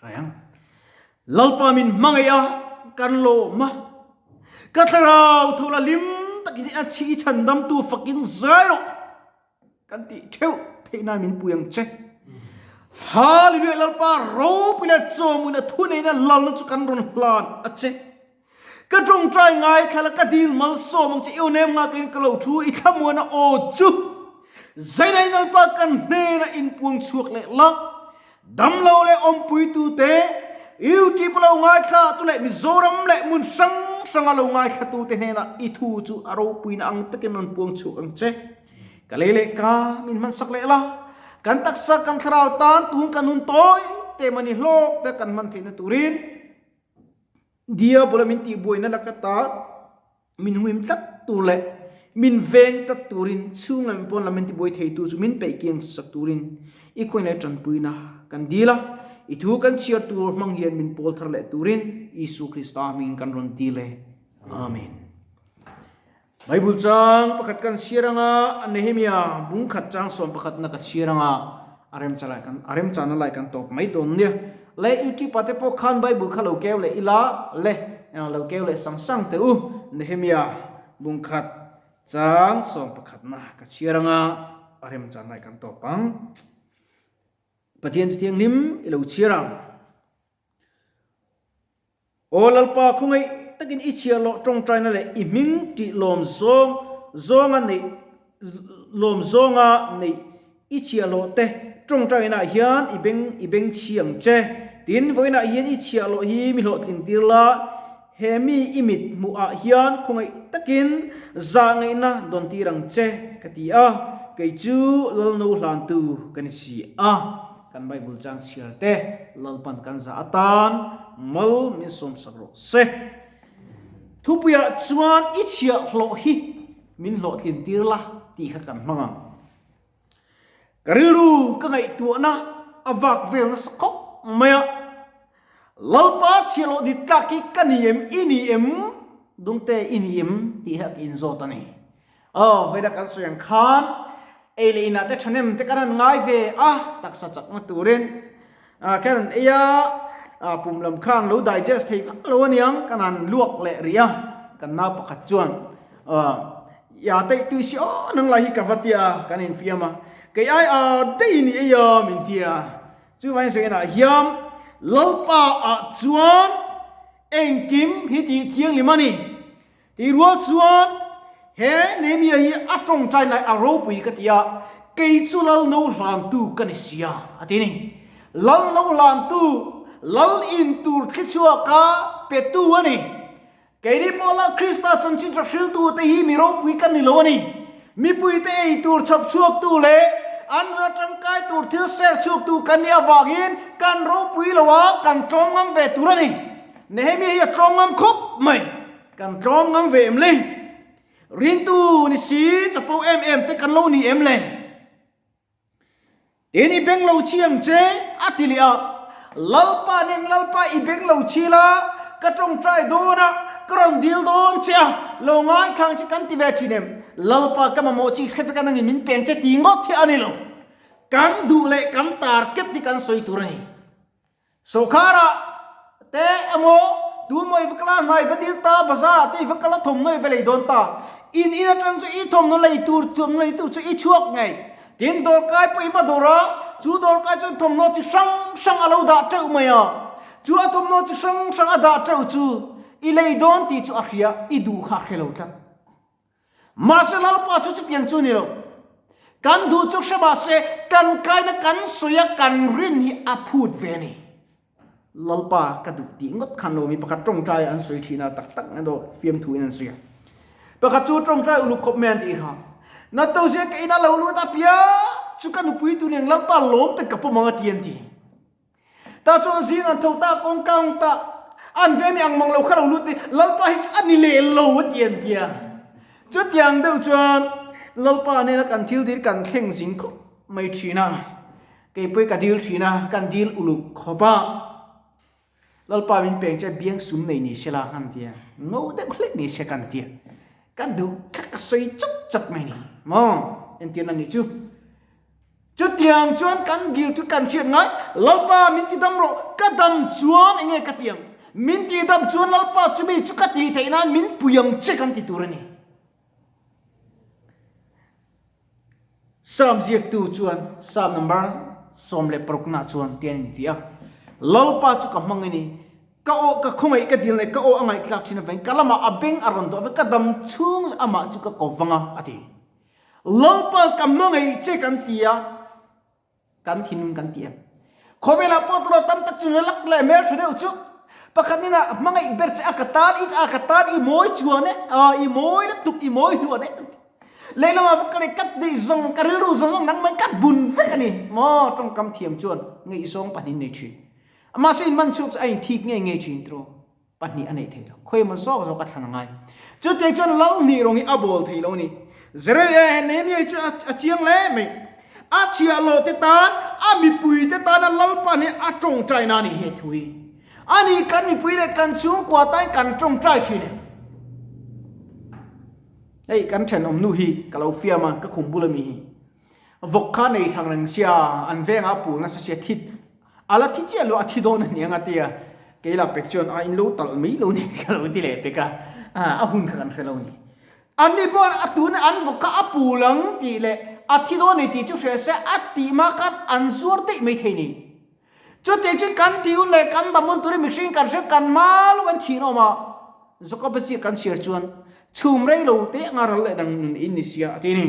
Try ang. Lalpa min hmangaih a, kan lawm a. Ka thlarau tho la lim takin a chhi chhandamtu fakin zai rawh. Kan tih theuh theih nan min pui ang che. Hallelujah Lalpa ropui leh chawmuna thuneihna lalna chu kan rawn hlan a che. Ka tawngtai ngai thla la ka dil malsawm ang che i aw nem ngak in ka lo thu i thlamuana aw chu Zainai Lalpa kan hnena inpuang chhuak leh la damlo leh awmpui tu te YouTube lo ngaithla tu leh Mizoram leh hmun hrang hranga lo ngaithla tu te hnena i thu chu a ropuina ang takin rawn puang chhuak ang che. Ka lei leh ka min hman sak leh la kan taksa kan thlarau tan tun kan hun tawi te mani hlawk te kan hman theihna turin Diabola min tihbuaina laka ta min huim tlat tur leh min veng tlat turin chhung lam pawn lam min tibuai theitu chu min peih kiang sak turin i khawi leh tanpuina kan dil a, i thu kan chhiar tur hmang hian min pawl thar leh turin Isu Krista hmingin kan rawn dil e. Amen. Bible chang pakhat kan chhiar anga Nehemia bung khat chang sawm pakhat na ka chhiar anga a rem cha lai kan a rem chana lai kan tawp mai dawn nia. Le YouTube ah te pawh khan Bible kha lo keu leh ila le lo keu leh sang sang teh u Nehemia bung khat chang sawm pakhat na ka chhiar anga a rem chan lai kan tawp ang. Pathian chu thianghlim i lo chhiar ang. Aw Lalpa, khawngaih takin i chhiahhlawh tawngtaina leh i hming tih lawm zawng zawnga neih lawm zawnga neih i chhiahhlawh te tawngtaina ah hian i beng i beng chhi ang che. Tin, vawiinah hian i chhiahhlawh hi mi hlawhtling tir la, he mi i mit hmuh ah hian khawngaih takin zahngaihna dawn tir ang che, ka ti a, kei chu Lalno hlantu ka ni si a. Kan Bible chang chhiar te Lalpan kan zah atan mal min sawmsak rawh se. Thupuiah chuan i chhiahhlawh hi min hlawhtlin tir la tih kha kan hmang ang. Ka rilru ka ngaihtuahna a vak vel nasa khawp mai a, Lalpa chhiahhlawh dik tlak hi ka ni em, i ni em, dungte i ni em tih hi a ka inzawt a ni. Aw, vawiina kan sawi ang khan ei leh inah te thahnem te kan han ngai ve a, taksa chakna turin kan han ei a, pum lam khan lo digest thei vak lo aniang kan han luak leh rih a, kan nau pakhat chuan ya teih tui si aw nang lai hi ka va tia kan infiam a, kei ai a daih ni ei a min ti a, chuvangin sawiinah hian Lalpa ah chuan engkim hi tih thianghlim a ni. Tih rual chuan he Nehemia hi a tawngtai lai a ropui ka ti a, kei chu lal no hlantu ka ni sia a ti a ni. Lal no hlantu, lal in tur thli chhuaka petu a ni. Keini pawh Lal Krista chanchin tha hriltu te hi mi ropui ka ni lo a ni. Mipuite ei tur chhawp chhuaktu leh an nuna tangkai tur thil ser chhuaktu kan nih avangin kan ropui lo a, kan tlawm ngam ve tur a ni. Nehemia hi a tlawm ngam khawp mai. Kan tlawm ngam ve em le? Rintu ni si chapo em em te kan lo ni em le? Tin i beng lo chi ang che, a ti leh a. Lalpa nen Lalpa i beng lo chi la, ka tawngtai dawn a, ka rawn dil dawn che a, lo ngaithlang che kan ti ve thin em? Lalpa ka mamawh chi hre vek a nangin min peng che ti ngawt hi a ni lo. Kan duh leh kan target hi kan sawi tur a ni. Sawrkharah te emaw tu maw i va kal a, hna i va dil ta, bazar ah te i va kal a, thawmhnaw i va lei dawn ta. In in atang chu i thawmhnaw lei tur thawmhnaw lei tur chu i chhuak ngei. Tin dawrkai pawh i va dawr a, chu dawrkai chuan thawmhnaw chi hrang hrang a lo dah teuh mai a. Chu a thawmhnaw chi hrang hrang a dah teuh chu i lei dawn tih chu a hria, i duh kha a hre lo tlat. Mahse Lalpa chu chutiang chu a ni lo. Kan duh chu hre mahse kan kaina kan sawi a kan rin hi a phut ve a ni. Lalpa ka duh tih ngawt khan lo mi pakhat tawngtai an sawi thin a tak tak emaw fiamthu in an sawi a. Pakhat chu tawngtai uluk khawp mai an tih kha. Na to zia ka ina lo lut a pia chu ka nupui tu nen Lalpa lawm te ka pawm ang a ti an ti. Ta chuan zing an tho ta kawng kang ta an ve mi ang mang lo kha lo lut ni Lalpa hi chu a ni leh lo a ti an tia. Chutiang deuh chuan Lalpa nena kan thil dil kan thleng zing khawp mai thin a, kei pawh ka dil thin a, kan dil uluk khawp a. Lalpa min peng che biang sum nei ni sela kan tia, ngo deuh hlek ni se kan tia. Ka duh kha ka sawi chap chap mai ni maw? Entirna ni chu. Chutiang chuan kan dil chu kan hriat ngai, Lalpa min ti dam rawh, ka dam chuan enge ka ti ang? Min ti dam chuan Lalpa chumi chu ka ti theih nan min pui ang che kan ti tur a ni. Psalm ziaktu chuan Psalm number 16 nah chuan tian in ti a, Lalpa chu ka hmang i ni, ka aw ka khawngaih ka dil leh ka aw a ngaihthlak thin avangin ka lamah a beng a rawn dawh avangin ka dam chhung amah chu ka ko vang a, a ti. Lalpa ka hmangaih che kan ti a, kan thinlung kan ti em? Khawvelah pawh tawrh tam tak chu lak leh hmel tha deuh chu pakhat nina hmangaih ber che a ka tan i a ka tan i mawi chuan e, a i mawi lutuk i mawi hluan e kan ti. Lehlamah va ka leh ka neih zawng ka rilru zawng zawng nang mai ka bun vek a ni maw tawngkam thiam chuan ngaihzawng pahnih nei thin. Mahse in man chhuak chu a inthik ngei ngei thin tiraw. Pahnih a neih thei lo. Khawi emaw zawk zawk a thlan a ngai. Chutiang chuan lal hnih rawng hi a bawl thei lo a ni. Zereuia Nehemia chu a chiang hle mai. A chhiahhlawh te tan, a mipui te tana Lalpa nih a tawngtai na a nih he thu hi. A ni kan mipui leh kan chhungkua tan kan tawngtai thin em? Hei kan thenawm nu hi ka lo fiam a, ka khum bul ami hi. Vawk kha nei thang reng sia, an vengah a pul nasa sia thi a la thi chiah lo a thi dawn a ni ang a tia kei lah pek chuan a in lo talh mai lo ni ka lo ti leh pek a, a hun kha kan hre lo ni. Anni pawh a tuna an vawk kha a pul ang tih leh a thi dawn a ni tih chu hria se a tih hma khan an zuar daih mai thei ni. Chutiang chu kan tih hun leh kan dam hun turin mihring kan hre kan hma lawk an thih nawm a, Jakoba ziak kan chhiar chuan chhum rei lo te anga ral leh dang nun in ni sia a ti ni.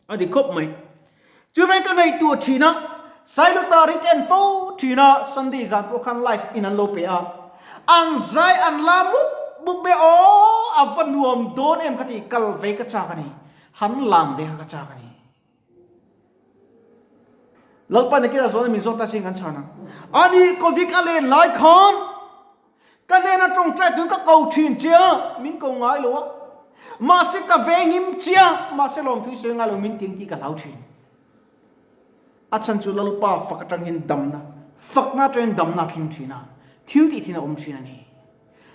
A ti khawp mai. Chuveng ka ngaihtuah thin a, Sailota ri ka en fo thin a, Sunday zan pawh khan live in an lo pe a, an zai an la mup mup mai a, aw a va nuam dawn em ka ti, kal ve ka chak a ni, han lam ve kha ka chak a ni. Lalpa nakin a zawn a min zawt ta sin kan chhan ang. Ani Covid a len lai khan ka hnena tawngtai tun ka ko thin che a, min ko ngai lo a. Mahse ka venghim che a, mahse lawmthu i sawi ngai lo min ting tih ka hlau thin. A chhan chu Lalpa fak atang hian damna, fakna atangin damna a thleng thin a, thil tih thin a awm thin a ni.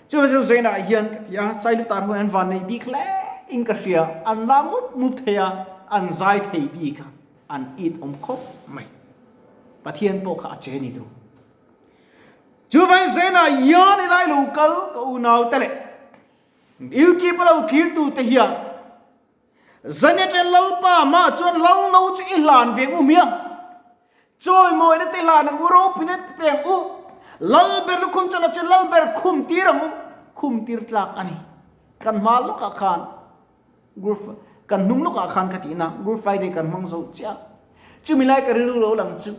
Chuvang chu Zainah hian ka ti a, Sailutar ho an van nei bik hle in ka hria, an la mup mup thei a, an zai thei bik a, an it awm khawp mai. Pathian pawh kha a che ni tur. Chuvang Zainah hian i lai lo kal ka unau te leh YouTube a lo thlir tu te hian Zainah Lalpa mah chuan lal no chu i hlan ve um hiang. Chawimawina te hlan ang u, ropuina te pe ang u, Lalber lukhum chuan a chu Lalber khum tir ang u, khum tir tlak a ni. Kan hma lawkah khan Good kan hnung lawkah khan ka tihna Good Friday kan hmang zo chiah a, chumi lai ka rilru lo lang chu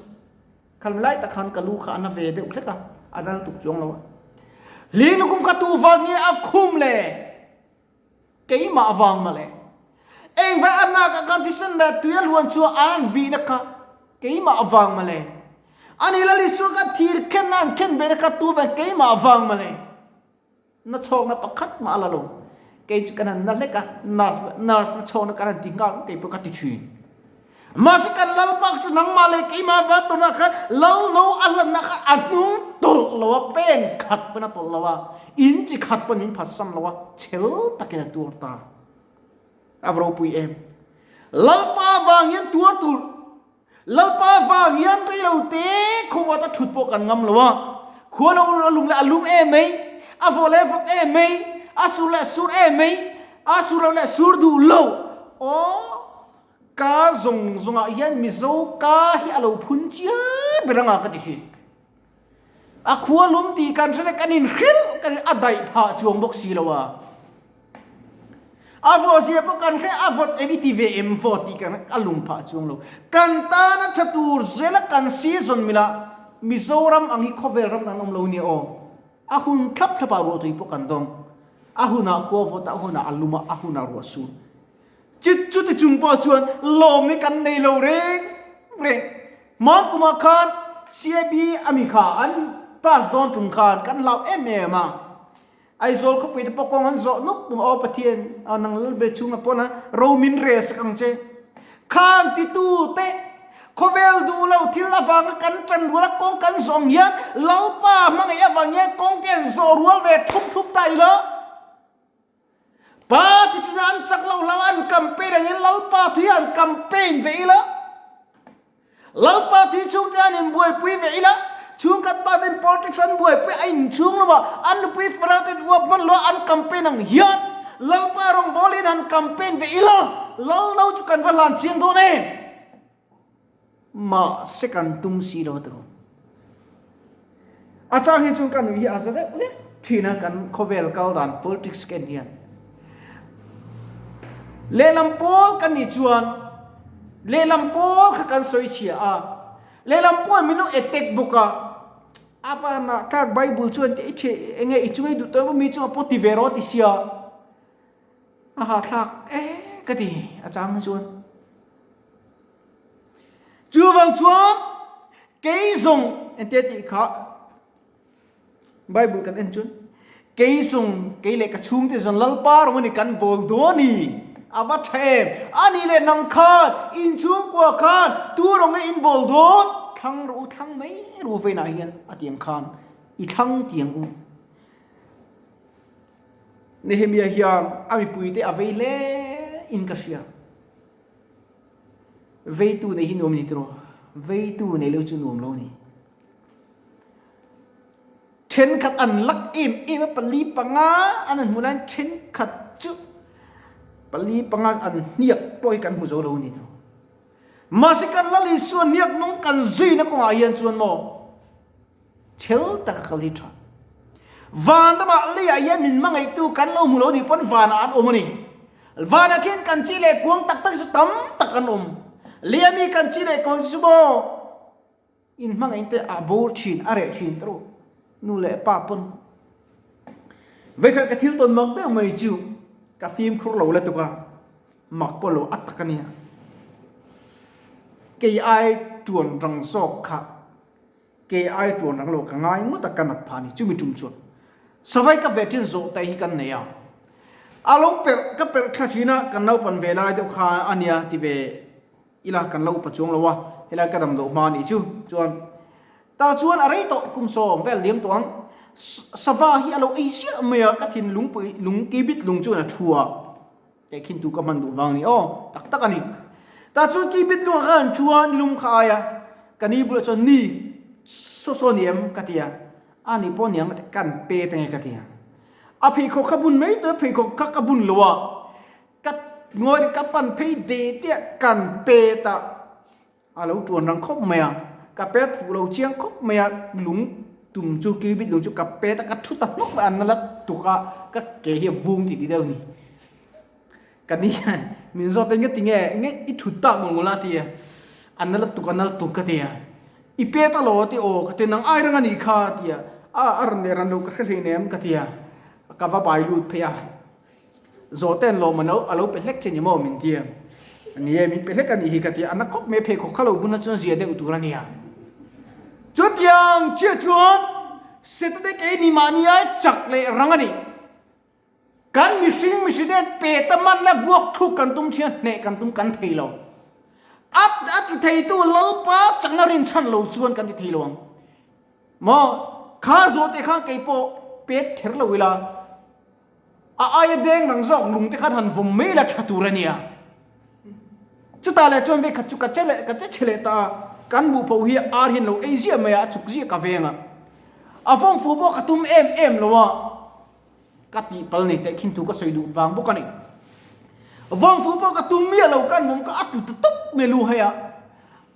khalmi lai tak khan ka lu kha a na ve deuh hlek a, a na lutuk chuang lo a. Hling lukhum kha tu vang nge a khum le? Keimah vang mah le. Engvai a nak ah khan thisen leh tui a luan chhuah an vihna kha keimah vang mah le. Ani Lal Isua kha thir khenna an khen ve na kha tu vang keimah vang mah le. Na chhawkna pakhat mah a la lo. Kei chu kan han na hlek a, nurse nurse na chhawkna kan han ti nghal kei pawh ka ti thin. Mahse kan Lalpa chu nangmah leh keimah va tawnah khan lal no a hlanna kha a hnung tawlh lo a, pen khat pawn a tawlh lo a, in chi khat pawn min phatsam lo a, chhel takin a tuar ta. A va ropui em! Lalpa vang hian tuar tur, Lalpa vang hian rei lo te khawmuat a thut pawh kan ngam lo a, khua lo a lum leh a lum em mai, a vawh leh a vawt em mai, a sur leh a sur em mai, a sur lo leh a sur duh lo. Aw! Ka zawng zawngah hian Mizo ka hi a lo phun chiar ber anga ka ti thin. A khua lum tih kan hre kan inhrilh kan a daih phah chuang bawk si lo a. A vawh zia pawh kan hre a vawt em i ti ve em vawt tih kan a lum phah chuang lo. Kan tana tha tur zela kan season mila Mizoram ang hi khawvel ram kan awm lo nia aw. A hun thlap thlapah ruahtui pawh kan dawng. A hunah khua vawt a, a hunah a lum a, a hunah ruah sur. Chit chuti chung pawh chuan lawm hi kan nei lo reng reng. Hman kumah khan CAB a mi kha an pass dawn tum khan kan hlau em em a. Aizawl khawpui te pawh kawng an zawh nuk tum a, aw Pathian nang Lalber chhungah pawn a ro min rel sak ang che. Khang titu te khawvel duh lo thil avanga kan tan rual a kawng kan zawh ang hian Lalpa hmangaih avang hian kawng te an zawh rual ve thup thup ta ilo. Pa ti tina an chak lo hlau an campaign angin Lalpa thu hi an campaign ve ila. Lalpa tui chhungte an inbuaipui ve ila, chhungkhat pa ten politics an buaipui a inchhung lova an nupui farau ten uap hman loa an campaign ang hian Lalpa rawngbawlin han campaign ve ila, Lal no chu kan va hlan chiang dawn em? Mahse kan tum si lo tawh. A chang hi chuan ka nuih hi a za deuh lek thin a kan khawvel kal dan politics ka en hian. Lehlam pawl kan nih chuan lehlam pawl kha kan sawi chhia a, lehlam pawl min lo attack bawk a, a vanah tlak Bible chuan i ṭhi enge i chunga i duh tawh emaw mi chungah pawh ti ve rawh a ti sia. A hahthlak e ka ti a chang hi chuan. Chuvang chuan kei zawng engtia tih kha Bible kan en chuan kei zawng kei leh ka chhungte zawng Lalpa rawng ani kan bawl dawn a ni. A va tha em! Ani leh nang khan inchhungkua khan tu rawng nge in bawl dawn? Thlang rawh u, thlang mai rawh u veinah hian a tiang khan i thlang tiang u. Nehemiah hian a mipuite a vei hle in ka hria. Veitu nei hi nuam ni tiraw? Veitu nei lo chu nuam lo ni. Thenkhat an lak em em a, pali panga an han hmu laiin thenkhat chu pali panga an hniak pawh hi kan hmu zo lo ni tiraw? Mahse kan Lal Isua hniak nung kan zuina kawngah hian chuan maw? Chhel taka kal hi tha. Van ramah leiah hian min hmangaihtu kan lo hmu lo nih pawn vanah an awm a ni. Vanah khian kan chi leh kuang tak tak hi chu tam tak an awm. Leia mi kan chi leh kuang chu maw in hmangaih te a bawr thin, a reh thin tawh nu leh pa pawn. Vekhat ka thil tawn mak deuh mai chu ka fimkhur lo la tuk a, mak pawh lo a tak a nia. Kei ai tuan rang zawk kha Kei ai tuan rang lo ka ngai ngawt a ka nat phah a ni. Chumi tum chuan Savai ka ve thin zawh tai hi kan nei a. A lo perh ka perh thla thin a, kan naupan ve lai deuh kha a nia ti ve ila kan lo upa chuang lo a, helai ka dam loh hma a nih chu. Chuan tah chuan a rei tawh kum sawm vel liam tawh ang. Sava hi a lo ei ziah mai a, ka thin lungpui lung kibit lung chuan a thu a. Teh khin tu ka hman duh vang ni aw, tak tak a ni. Tah chuan ki bit lungah khan an thu a, ni lum kha ai a, ka ni bulah chuan ni saw saw ni em ka ti a, a ni pawh niang kan pe ta nge ka ti a. A pheikhawk kha bun mai tur a, pheikhawk kha ka bun lo a, ka ngawi ka pan phei de de a, kan pe ta. A lo tuan rang khawp mai a, ka pet fuh lo chiang khawp mai a, lung tum chu cubit lung chu ka pet a, ka thu ta hnawk mai a, an la tuk a, ka ke hi a vung tih tih deuh a ni. Ka ni min zawt a, engati nge, enge i thut tak maw ngula a ti a, an la tuk a, an la tuk ka ti a, i pet a lo a ti aw ka ti a, nang ai rang a nih kha a ti a, a a rawn leh ran lo ka hre hleinem ka ti a, ka va bai lut phei a. Zawhte lawm a a lo pe hlek che ni maw min ti a, ni e min pe hlek a nih hi ka ti a, a na khawp mai pheikhawk kha lo buna chuan zia deuh tur a nia. Chutiang chiah chuan Saturday kei ni mahni ai chak leh rang a ni. Kan mihring mihring ten pe ta man la vuak thluk kan tum thian hneh kan tum kan thei lo. A a ti theitu Lalpa chakna rinchhan lo chuan kan ti thei lo ang. Maw kha zawhte khan kei pawh pet kher lo ila. A aia deng rang zawk lung te khan han vawm mai la tha tur a nia. Chutah leh chuan vekhat chu ka che leh ka che chhe leh ta a, kan buhpho hi ar hian lo ei ziah mai a, a chuk ziah ka veng a. A vawm fu pawh ka tum em em lo a, ka tihpal nei teh khin thu ka sawi duh vang bawk a ni. Vawm fu pawh ka tum miah lo, kan vawm kha a tlu ta tawp mai lu hei a.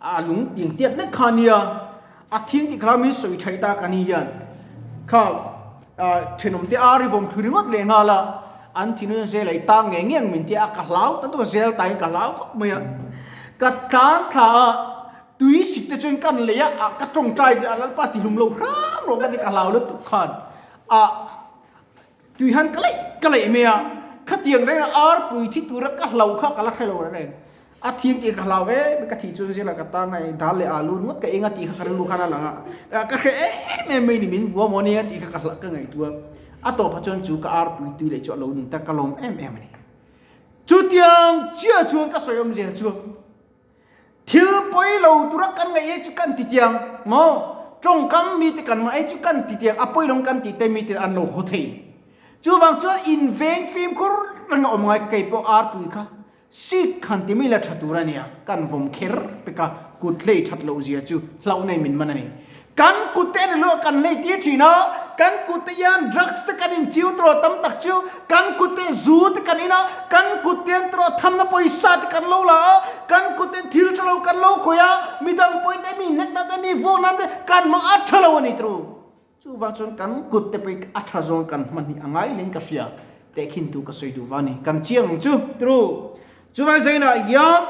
A lung tiang tiat lek kha nia, a thiang tih kha min sawi thaih ta ka ni hian kha thenawm te a rivawm thlu ringawt leh nghal a, an thinlung zel a i tang ngei ngei ang min tia a, ka hlau ta deuh a zel tain ka hlau khawp mai a, ka tlan thla a, tui sik te chuan kan lei a, ka tawngtai a Lalpa ti hlum lo hram rawh ka ti ka hlau lutuk khan a. Tui han ka leih ka leih mai a, khatiang reng a arpui thi tura ka hlau kha ka la hre lo reng. A thiang tih ka hlau em ka thih chuan zela ka tang a, dal leh alu ringawt ka eng a tih kha ka rilru khan a lang a, ka hre em em mai ni min vua maw nia tih kha ka hla ka ngaihtuah. A tawpah chuan chu ka arpui tui leh chu a lo nun ta ka lawm em em a ni. Chutiang chiah chuan ka sawi awmzia chu. Thil pawi lo tura kan ngaih ei chu kan ti tiang maw? Tawngkam mite kan ngaih ei chu kan ti tiang, a pawi lo kan tih te mite an lo haw thei. Chuvang chuan inveng fimkhur reng a awm ngai, kei pawh arpui kha. Sik han ti mai la tha tur a nia, kan vawm kher pek a, kut hlei that loh zia chu hlauhna in min man a ni. Kan kut te a ni lo a kan hlei tir thin a, kan kut te hian drugs te kan inchiu tawh tam tak chu, kan kut te zu te kan in a, kan kut te an tawh thamna pawisa te kan lo la a, kan kut te thil tha lo kan lo khawih a, midang pawhin te mi hnek nan te mi vuak nan te kan hmang a tha lo a ni tawh. Chuvang chuan kan kut te pawh a tha zawng kan hman hi a ngai leng ka hria tehkhin tu ka sawi duh va ni. Kan chiang ang chu tru. Chuvang zainah hian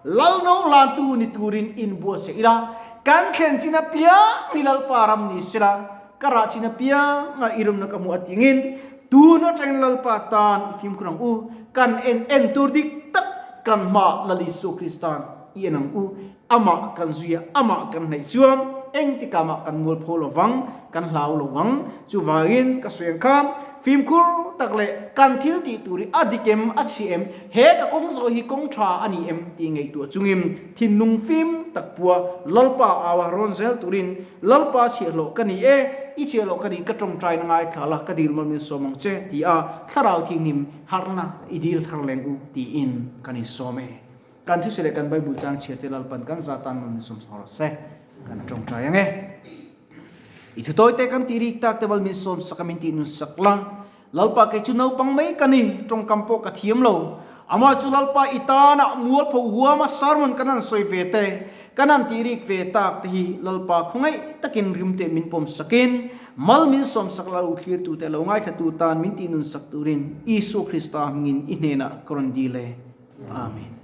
Lalno hlantu ni turin inbuatsaih ila, kan thlen chin apiang hi Lalpa ram ni sela, ka rah chin apianga i remna ka hmuh atingin tun atangin Lalpa tan i fimkhur ang u, kan en en tur dik tak kan hmaah Lal Isua Kristan i en ang u. Amah kan zui a, amah kan hnaih chuan engtikah mah kan mualpho lo vang, kan hlau lo vang. Chuvangin ka sawi ang kha, fimkhur tak leh kan thil tih tur hi a dik em, a chhi em, he ka kawng zawh hi kawng tha a ni em tih ngaihtuah chungin thinlung fim tak pua Lalpa au a rawn zel turin Lalpa chhiahhlawh ka ni e, i chhiahhlawh ka ni, ka tawngtaina ngaithla la, ka dil mal min sawm ang che ti a thlarau thianghlim harhna i dil thar leng u tiin kan insawm e. Kan thusei leh kan Bible chang chhiar te Lalpan kan za tan mal min sawm sang rawh se. Kan tawngtai ang e. I thutawi te kan tih rik tak te mal min sawm sak a min tih nun sak la. Lalpa kei chu naupang mai ka ni, tawngkam pawh ka thiam lo. Amah chu Lalpa i tana mualpho huama sermon kan han sawi ve te, kan han tih rik ve tak te hi Lalpa khawngaih takin rim te min pawm sakin mal min sawm sak la lo thlirtu te lo ngaithlatu tan min tih nun sak turin Isua Krista hmingin i hnenah ka rawn dil e. Amen.